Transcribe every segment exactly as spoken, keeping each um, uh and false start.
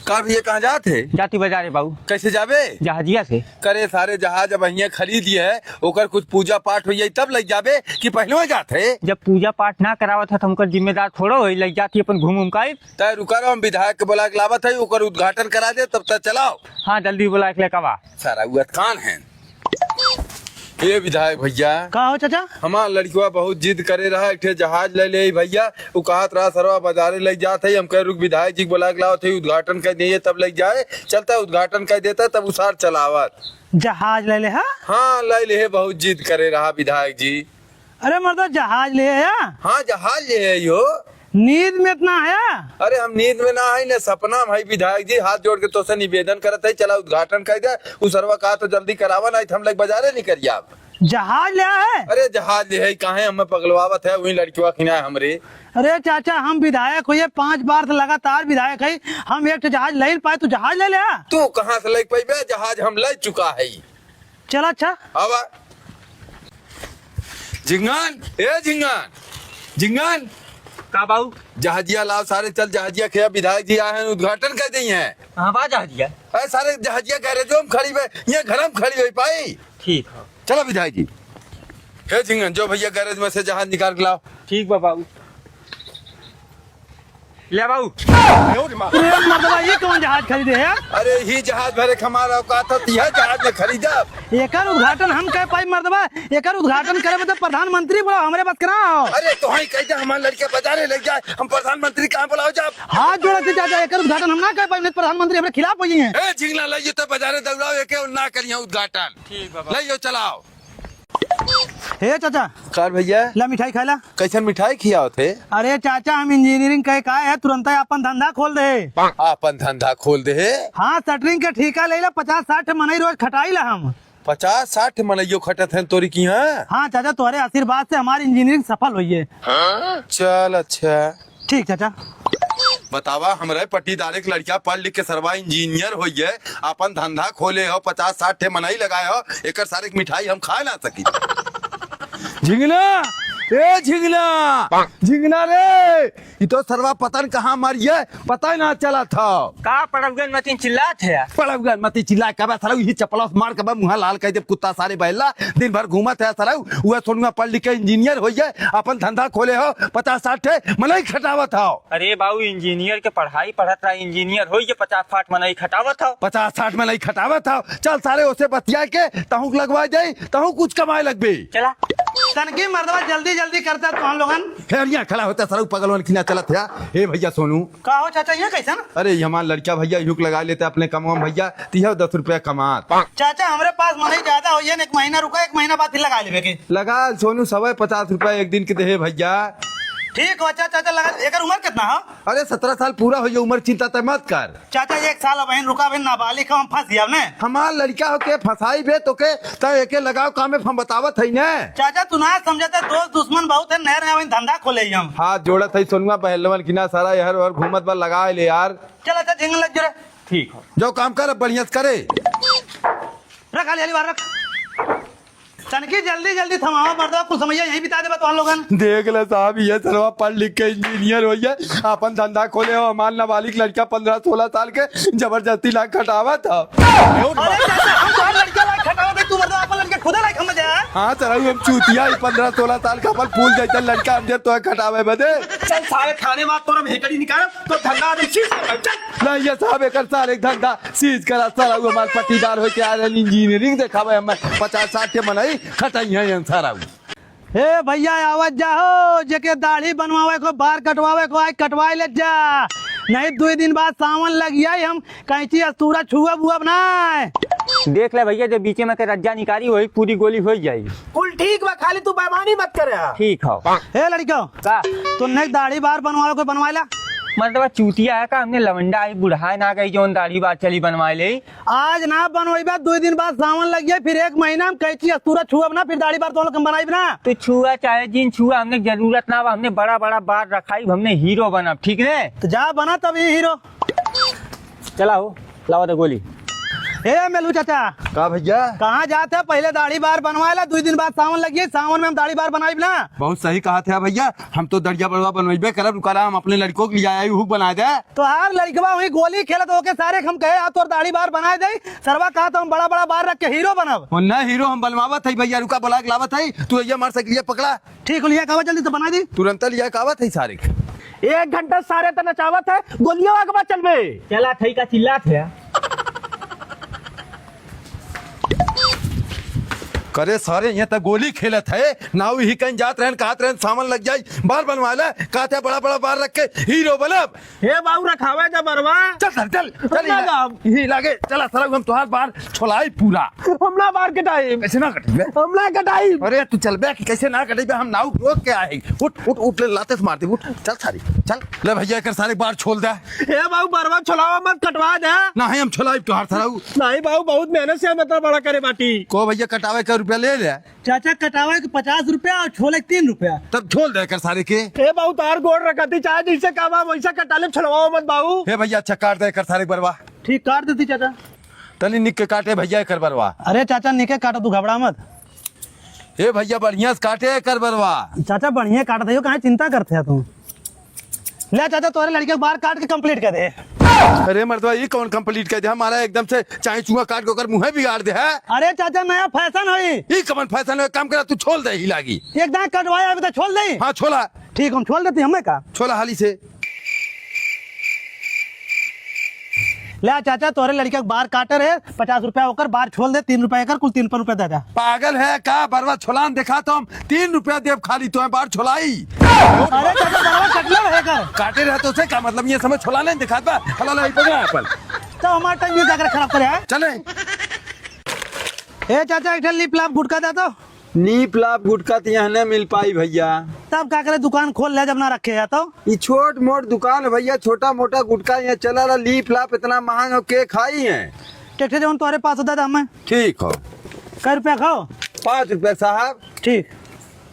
का भैया, कहाँ जात है? जाती बाजारे बाबू। कैसे जाबे? जहाजिया से। करे सारे, जहाज अब हियाँ खरीद लिए है, ओकर कुछ पूजा पाठ होइ जाई तब लग जाबे कि पहले जात है? जब पूजा पाठ ना करावत है तो हमकर जिम्मेदार थोड़ो होई, लग जाती अपन घूम घूम के आई। तय रुका रहो, हम विधायक के बुला के लावत है, ओकर उद्घाटन करा दे, तब तक चलाओ। हाँ, जल्दी बुला के लेके आवा। सारा उगत कान है। ए विधायक भैया। का हो चाचा? हमार लड़कवा बहुत जिद करे रहा, एक ठे जहाज ले ले भैया। उ कहत रहा सरवा बाजारे ले जात है, हम कहे रुक विधायक जी के बुला के लावत है, उद्घाटन कर दिए तब ले जाए। चलता उद्घाटन कर देता तब उसार चलावत। जहाज ले ले हा? हाँ ले ले है, बहुत जिद करे रहा विधायक जी। अरे मर्दा जहाज ले आया? हाँ जहाज ले है यो। नींद में इतना आया? अरे हम नींद में ना आई ना सपना में है विधायक जी, हाथ जोड़ के तोसे निवेदन करत है, चला उद्घाटन कर दे। उ सरवा कहा तो जल्दी करावा, नहीं तो हम लोग बाजारे निकल जाब। जहाज ले आया है? अरे जहाज ले है, काहे हमें पगलवावत है, वही लड़किवा खिना है हमरे। अरे चाचा हम विधायक होइए, पाँच बार से लगातार विधायक है, हम एक ठे जहाज ले ही पाए, तू जहाज ले ले आ। तू कहाँ से ले पाइबे, जहाज हम ले चुका है। चला अच्छा। आवा। झिंगन, ए झिंगन, झिंगन। का बाऊ? जहाजिया लाव सारे, चल जहाजिया के विधायक जी आए हैं, उद्घाटन कर दी हैं। हाँ बा जहाजिया। अरे सारे जहाजिया गैरेजो में खड़ी बे, ये घर में खड़ी हुई पाई। ठीक है। चलो विधायक जी। हे झिंगन, जो भैया गैरेज में से जहाज निकाल के लाओ। ठीक बा बाऊ। ले बाऊ। अरे मर्दवा, ये कौन जहाज खरीदे है? अरे ही जहाज भरे के हमारा औकात है, तो यह जहाज में खरीदब। एकर उद्घाटन हम कर पाई मर्दवा, एकर उद्घाटन करे में तो प्रधानमंत्री बोला, हमरे बस के ना हो। अरे तो ही कह दे हमारे लड़के बाजारे ले जाए, हम प्रधानमंत्री कहाँ बुलाओ जाब? हाथ जोड़े थे चाचा, एकर उद्घाटन हम ना कर पाई, नहीं तो प्रधानमंत्री हमरे खिलाफ हो जाइए। ए झिंगना ले तो बाजारे दौड़ाओ, एके ना करिए उद्घाटन। ठीक बाबा। ले यो चलाओ। हे चाचा। कार भैया। ला मिठाई खाए ला। कैसन मिठाई खियावत है? अरे चाचा, हम इंजीनियरिंग कहे का है, तुरंत ही अपन धंधा खोल दे। आपन धंधा खोल दे है? हाँ, शटरिंग के ठीका ले ला, पचास साठ मनई रोज खटाई ला हम। पचास साठ मनइयो खटत हैं तोरी की, हाँ? हाँ चाचा, तोहरे आशीर्वाद से हमारी इंजीनियरिंग सफल हुई है। चल अच्छा। ठीक चाचा। बतावा, हमरे पट्टीदारे के लड़का पढ़ लिख के सरवा इंजीनियर होइए, आपन धंधा खोले हो, पचास साठ ठे मनई लगाए हो, एकर सारे के मिठाई हम खाए ना सकी। झिंगना, ए झिंगना, झिंगना रे, ई तो सरवा पता न कहाँ मरिए, पता ही ना चला था। का पड़वगन मतिन चिल्लात है? पड़वगन मतिन चिल्ला, कबे सरऊ ही चपला से मार, कबे मुँह लाल कर दे, कुत्ता सारे बैला, दिन भर घूमत है सरऊ, वह सोनुआ पढ़ लिख के इंजीनियर होइए, आपन धंधा खोले हो, पचास साठ ठे मनई खटावत हो। अरे बाबू, इंजीनियर के पढ़ाई पढ़त रहा, इंजीनियर होई के पचास साठ मनई खटावत हौ। पचास साठ मनई खटावत हौ। चल सारे, ओसे बतिया के तहूँ के लगवा जाई, तहूँ कुछ कमाए लगबे। चला। तनकी मर्दवा जल्दी जल्दी करता तो हम लोगन। हेरिया खड़ा होता सरऊ पगलवन की ना चलत है। हे भैया सोनू। का हो चाचा, ये कैसन? अरे, ये हमार लड़का भैया, इहुक लगा लेते अपने कमवा में भैया, तिहो दस रुपया कमात। चाचा, हमरे पास मनई ज्यादा होइए न, एक महीना रुका, एक महीना बाद फिर लगा लेबे के। लगा सोनू, सवै पचास रुपया एक दिन के देहे भैया। ठीक हो, अच्छा चाचा, लगा। एकर उम्र कितना हो? अरे, सत्रह साल पूरा होइए उम्र, चिंता तय मत कर। चाचा, एक साल अबहिन रुका, अबहिन नाबालिग हो, हम फंस जाब ने। हमार लड़का हो के फंसाई बे तो के, त एके लगाओ काम में हम बतावत हई ने। चाचा, तू ना समझते, दोस्त दुश्मन बहुत है, नया नया अबहिन धंधा खोले ही हम। हाथ जोड़त हई सोनुआ बहलवन की ना, सारा यहर ओहर घूमत बा, लगा ले यार। चल अच्छा, झिंगन लग जो रे। ठीक हो। जो काम कर, बढ़िया से करे। रख, हाली, हाली बाहर रख। तनकी जल्दी, जल्दी थमावा मर्दवा, कुछ समैया यहीं बिता देबा तोहन लोगन। देख ले साहब, ये सरवा पढ़ लिख के इंजीनियर होइए, आपन धंधा खोले हो, हमार नाबालिग लड़का पन्द्रह सोलह साल के जबरदस्ती ला खटावत ह। अरे चाचा, हम तोहर लड़का ला खटावत है, तू मर्दवा आपन लड़के खुदे ला खम जा। हाँ सरऊ, हम चूतिया ही पन्द्रह सोलह साल का अपन फूल जैसन लड़का हम जे तोहे खटावे बदे। चल सारे थाने में तोर हम हेकड़ी निकालब, तो धंधा आदमी चीज कर चल। नहीं, ये साहब, एकर सारे धंधा सीज करा, सरऊ हमार पट्टीदार होके आ रहल, इंजीनियरिंग देखावे हमें, पचास साठ के मनई खटाई हैं ये सरऊ। हे भैया, आवत जाहो, जेके दाढ़ी बनवावे को, बार कटवावे को, आज कटवाए ले जा, नहीं दुई दिन बाद सावन लग जाई, हम कैंची अस्तूरा छुअब उअब ना। देख ले भैया, जो बीचे में के रज्जा निकारी, वही पूरी गोली हो जाई। कुल ठीक बा, खाली तू बेईमानी मत करे। ठीक हो। हे लड़को, का? तुमने दाढ़ी बार बनवावे को, बनवाए ला। मतलब चूतिया है का? हमने लवंडा आई बुढ़ाए ना गई, जौन दाढ़ी बार चली बनवाए ले। आज ना बनवाइबा, दो दिन बाद सावन लग जाए, फिर एक महीना हम कैंची अस्तूरा छुअब ना, फिर दाढ़ी बार तो लोग हम बनाइब ना। तू छुआ चाहे जिन छुआ, हमने जरूरत ना बा, हमने बड़ा बड़ा बार रखाइब, हमने हीरो बनब, ठीक ने? तो जा बना तब ये हीरो। चला हो, लावा दे गोली। ए मेलू चाचा। का भइया? कहाँ जात है? पहिले दाढ़ी बार बनवाए ला, दुइ दिन बाद सावन लगी, सावन में हम दाढ़ी बार बनाइब ना। बहुत सही कहत है भइया, हम तो दढ़िया बड़वा बनवाइबे करब, रुका ला, हम अपने लड़िको के लिया आई, हुक बनाए दे। तोहार लड़िकवा वही गोली खेलत होके सारे हम कहे, "आ तोर दाढ़ी बार बनाए दे।" सरवा कहा तो हम बड़ा बड़ा बार रख के हीरो बनब। ओन्ने हीरो हम बनवावत है भइया, रुका बुला के लावत है, तू ये मार सकलिया पकड़ा। ठीक हो लिया, कावा जल्दी तो बना दी। तुरंत लिया कावत है सारे के। एक घंटा सारे त नचावत है, गोलियों आगवा चलबे। चला थई का चिल्लात है। करे सारे, यहाँ तक गोली खेलत है, नाऊ ही कहीं जात रहन, कहत रहन सावन लग जाई, बार बनवा ले, कहत है बड़ा बड़ा बार रख के हीरो बनब। हे बाऊ, रखावे जा बरवा। चल सर, चल, चल, हम ना ही ला-, जाब। ही लागे, चला सरऊ, हम तोहार बार छोलाई पूरा। हम ना बार कटाई। कैसे ना कटेबे? हम ना कटाई। अरे तू चलबे कि कैसे ना कटेबे? हम नाऊ रोक के आए। उठ, उठ, उठ, ले लाते से मार दे, उठ, चल सारी, चल। ले भइया, एकर सारे बार छोल दे। हे बाऊ, बरवा छोलावा मत, कटवा दे। नाही, हम छोलाई तोहार सरऊ। नाही बाऊ, बहुत मेहनत से हम इतना बड़ा करे बाटी। को भइया, कटावे का रुपया ले ले। चाचा, कटावे के पचास रुपया और छोले के तीन रुपया। तब छोल दे कर सारे के। ए बाऊ, तार गोड़ रखती, चाहे जैसे काम है वैसे कटा ले, छोलवाओ मत बाऊ। हे भइया, अच्छा काट दे कर सारे बरवा। ठीक, काट देती चाचा। तनी निक के काटे भइया एकर बरवा। अरे चाचा, निके काटो, तू घबरा मत। ए भइया, बढ़िया से काटे एकर बरवा। चाचा, बढ़िया काट दियो, काहे चिंता करते है तू? ले चाचा, तोहरे लड़के के बार काट के complete कर दे। अरे मर्दवा, ई कौन complete कर दे? हमारा एकदम से चाहे चुहा काट के ओकर मुँहे बिगाड़ दे है। अरे चाचा, नया fashion होई। ई कौन fashion है? काम करा, तू छोल दे ही लागी। एक दांत कटवाए, अभी तो छोल दे। हाँ, छोला। ठीक, हम छोल देती, हमें का? छोला हाली से। ले चाचा, तोहरे लड़के के बार काटे रहे, पचास रुपया ओकर, बार छोल दे, तीन रुपया एकर, कुल तीन रुपया दे दे। पागल है का? बरवा छोलान देखा तो हम तीन रुपया देब खाली, तो बार छोलाई। अरे चाचा, बरवा कटले रहे कर। काटे रहे तो से का मतलब, ये समय छोला नहीं दिखात बा? हला लाई पकड़ा अपन। तो हमारा time ये जाकर खराब करे है। चले। ए चाचा, एक ठे लिप लाप गुटखा दे तो। नीप लाप गुटखा तो यहाँ नहीं मिल पाई भइया। तब का करे, दुकान खोल ले जब ना रखे है तो। ई छोट मोट दुकान है भइया, छोटा मोटा गुटखा यहाँ चला ला। लीप लाप इतना महंग हो के खाई है? एक ठे जौन तोहरे पास होता था हमें। ठीक हो। कै रुपया खाओ? पाँच रुपया साहब। ठीक।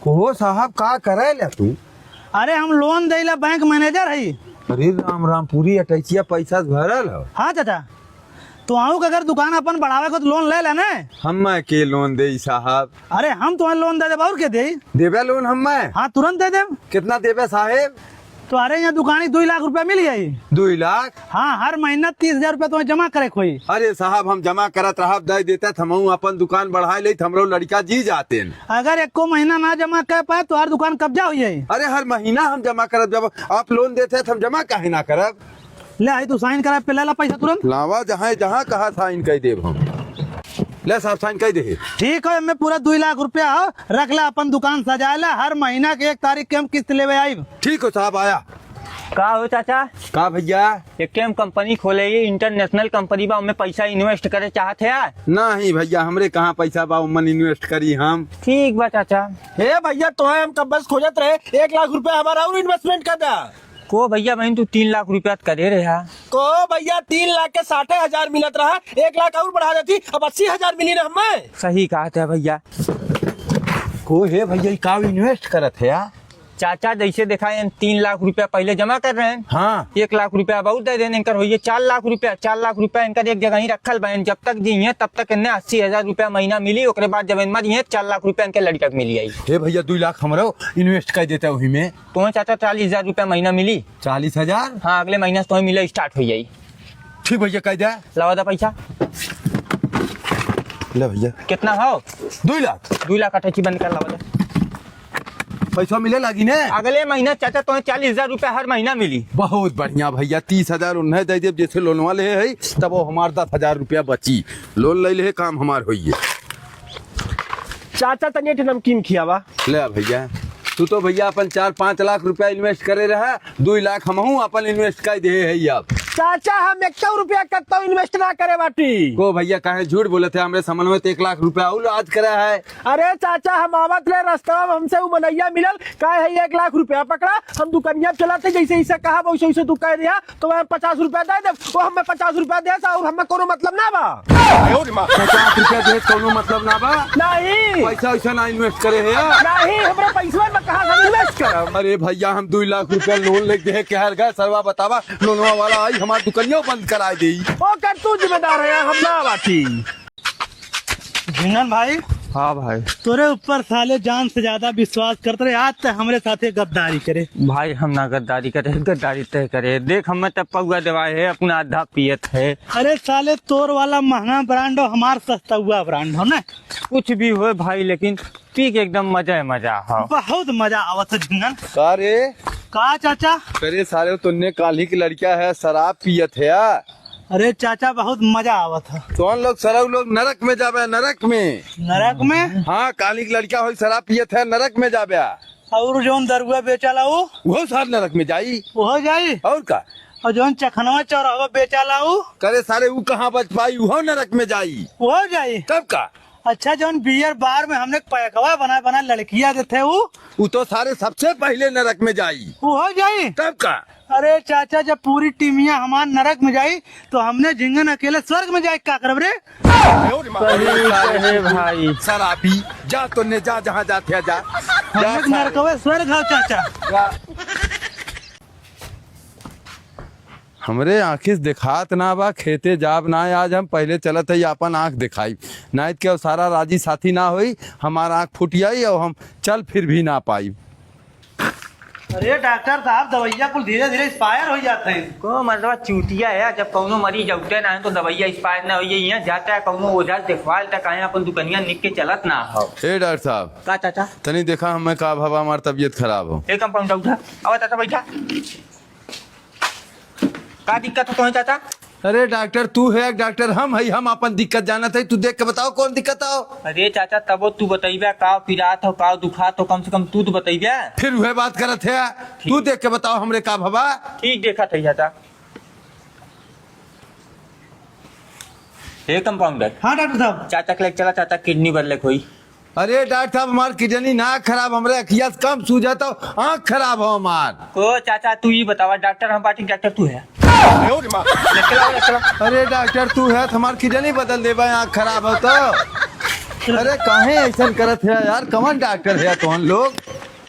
को साहब, का करे ले तू? अरे हम loan देला, bank manager हई। अरे राम राम, पूरी अटैचिया पैसा से भरल हो। हाँ चाचा, तो आऊँ के अगर दुकान अपन बढ़ावे को तो loan ले ले ने। हम्मे के loan देई साहब? अरे हम तुम्हें loan दे देब, और के देई? देबे loan हम्मे? हाँ, तुरंत दे देब। कितना देबे साहेब? तो अरे यहाँ दुकानी दुई लाख रुपया मिल जाई। दुई लाख? हाँ, हर महीना तीस हजार रुपया तुम्हें जमा करे के होई। अरे साहब, हम जमा करत रहब, दे देते, हमहू अपन दुकान बढ़ाए लेत, हमरो लड़का जी जाते। अगर एको महीना ना जमा कर पाए तो हर दुकान कब्जा हो जाई। अरे हर महीना हम जमा करब, जब आप loan देते हैं तो हम जमा काहे ना करब? ले आई तू sign करा, पे ले ला पैसा तुरंत। लावा, जहाँ, जहाँ कहा sign कर देब हम। ले साहब, sign कर दे। ठीक है, एमे पूरा दुई लाख रुपया हो, रख ले, अपन दुकान सजाए ला, हर महीना के एक तारीख के हम किस्त लेवे आइब। ठीक हो साहब, आया। का हो चाचा? का भइया? एक हम company खोले, ये international company बा, ओमे पैसा invest करे चाहत है यार। नहीं भइया, हमरे कहाँ पैसा बा, ओमन invest करी हम। ठीक बा चाचा। हे भइया, तोहे हम कब से खोजत रहे, एक लाख रुपया हमारा और investment कर दा। को भइया, बहन तू तीन लाख रुपया त करे रहा। को भइया, तीन लाख के साठे हजार मिलत रहा, एक लाख और बढ़ा देती, अब अस्सी हजार मिली ना हमें। सही कहत है भइया। को हे भइया, ई का invest करत है यार? चाचा, जैसे देखा, एन तीन लाख रुपया पहिले जमा कर रहे हैं। हाँ। एक लाख रुपया अब और दे देन, इनकर होइए चार लाख रुपया। चार लाख रुपया इनकर एक जगह ही रखल बा, जब तक जिए तब तक इन्हें अस्सी हजार रुपया महीना मिली, ओकरे बाद जब इन मर जिए, चार लाख रुपया इनके लड़का के मिल जाई। हे भइया, दुई लाख हमरो invest कर देता वही में। तुम्हें चाचा चालीस हजार रुपया महीना मिली। चालीस हजार? हाँ, अगले महीना से तुम्हें मिले start हो जाई। ठीक भइया, कह दे। लावा दा पैसा। ले भइया। कितना हो? दुई लाख। दुई लाख अटैची बंद कर लावा दा। पैसा मिले लागी ने? अगले महीना चाचा तुम्हें चालीस हजार रुपया हर महीना मिली। बहुत बढ़िया भइया, तीस हजार उन्हें दे देब, जैसे लोनवा ले है, तब वो हमार दस हजार रुपया बची। Loan ले ले, काम हमार होइए। चाचा, तनी एक ठे नमकीन खियावा। ले भइया, तू तो भइया अपन चार पाँच लाख रुपया invest करे रहा, दुई लाख हमहू अपन invest कर दे है अब। चाचा, हम एक सौ रुपया कत्तो invest ना करे बाटी। को भइया, काहे झूठ बोलत है? हमरे समन में तो एक लाख रुपया और आज करा है। अरे चाचा, हम आवत रहे रस्ता में, हमसे उ मनैया मिलल, कहे है एक लाख रुपया पकड़ा, हम दुकनिया पे चलत है, जैसे इसे कहा वैसे वैसे तू कह दिया, तो मैं पचास रुपया दे दे, वो हमें पचास रुपया दे सा, और हमें कोनो मतलब ना बा। पचास रुपया दे, कोनो मतलब ना बा? नहीं। पैसा वैसा ना invest करे है यार। नहीं, हमरे पैसवा में कहाँ से invest करब? अरे भइया, हम दुई लाख रुपया loan लेके दे के हर गए, सरवा बतावा, लोनवा वाला आई, हमार दुकनियो बंद कराए देई। ओकर तू जिम्मेदार है, हम ना बाटी। झिंगन भाई। हाँ भाई। तोरे ऊपर साले जान से ज्यादा विश्वास करत रहे, आज ते हमरे साथे गद्दारी करे। भाई हम ना गद्दारी करे, गद्दारी तय करे। देख हमें तब पौआ देवाए है, अपना आधा पियत है। अरे साले तोर वाला महंगा ब्रांड हो, हमार सस्तौआ ब्रांड हो ना। कुछ भी होए भाई, लेकिन पी के एकदम मजा है, मजा। हाँ। बहुत मजा आवत है झिंगन। का रे? का चाचा? अरे सारे, तुन्ने काल्हि की लड़किया है, शराब पियत है यार। अरे चाचा, बहुत मजा आवत है। तोहन लोग सरऊ लोग नरक में जाबे, नरक में। नरक में? हाँ, काल्हि की लड़किया होई, शराब पियत है, नरक में जाबे। और जौन दरुआ बेचाला उ? उहो सार नरक में जाई। उहो जाई? और का? और जौन चखनवा चौराहा बेचाला उ? करे सारे, उ कहाँ बच पाई, उहो नरक में जाई। उहो जाई? तब का? अच्छा, जौन बियर बार में हमने पैकवा बना बना लड़किया देते उ? उ तो सारे सबसे पहिले नरक में जाई। उहो जाई? तब का? अरे चाचा, जब पूरी टीमिया हमार नरक में जाई, तो हमने झिंगन अकेले स्वर्ग में जाए का करब रे? सही कहे भाई। शराबी, जा तोने जा, जहाँ जाते जा। जा हमने सारे। नरकवे स्वर्ग हो चाचा। जा। हमरे आँखी से देखात ना बा, खेते जाब ना आज हम, पहिले चलत है आपन आँख देखाई, नाहीं तो सारा राजी साथी ना होई, हमार आँख फूट जाई और हम चल फिर भी ना पाई। अरे डॉक्टर साहब, दवाइया कुल धीरे धीरे एक्सपायर हो जात है। को मतलब चूतिया है, जब कौनो मरीज उठे ना है तो दवाइया एक्सपायर ना होई, यहाँ जाता है कौनो ओझा से देखवाल तक आए, अपन दुकनिया निक के चलत ना हो। ए डॉक्टर साहब, का चाचा? तनी देखा हमें का भवा, हमार तबीयत खराब हो। ए कंपाउंडर उठा, आवा चाचा बैठा। का दिक्कत हो तुम्हें चाचा? अरे डॉक्टर तू है, डॉक्टर हम है, हम अपन दिक्कत जानत है, तू देख के बताओ कौन दिक्कत हो। अरे चाचा, तबो तू बतइबे, का पिरात हो, का दुखात हो, कम से कम तू तो बतइबे। फिर वह बात करत है, तू देख के बताओ हमरे का भवा। ठीक देखत है चाचा। हे कंपाउंडर। हाँ डॉक्टर साहब। चाचा के लेके चला, चाचा किडनी बदले के होई। अरे डॉक्टर साहब, हमार किडनी ना खराब, हमरे अखिया से कम सूझत हो, आँख खराब हो हमार। को चाचा, तू ई बतावा, डॉक्टर हम बाटी, डॉक्टर तू है? लेके लाओ, लेके लाओ। अरे डॉक्टर तू है, तो हमार किडनी बदल देबा, आँख खराब हो तो। अरे काहे ऐसन करत है यार, कौन डॉक्टर है तोहन लोग?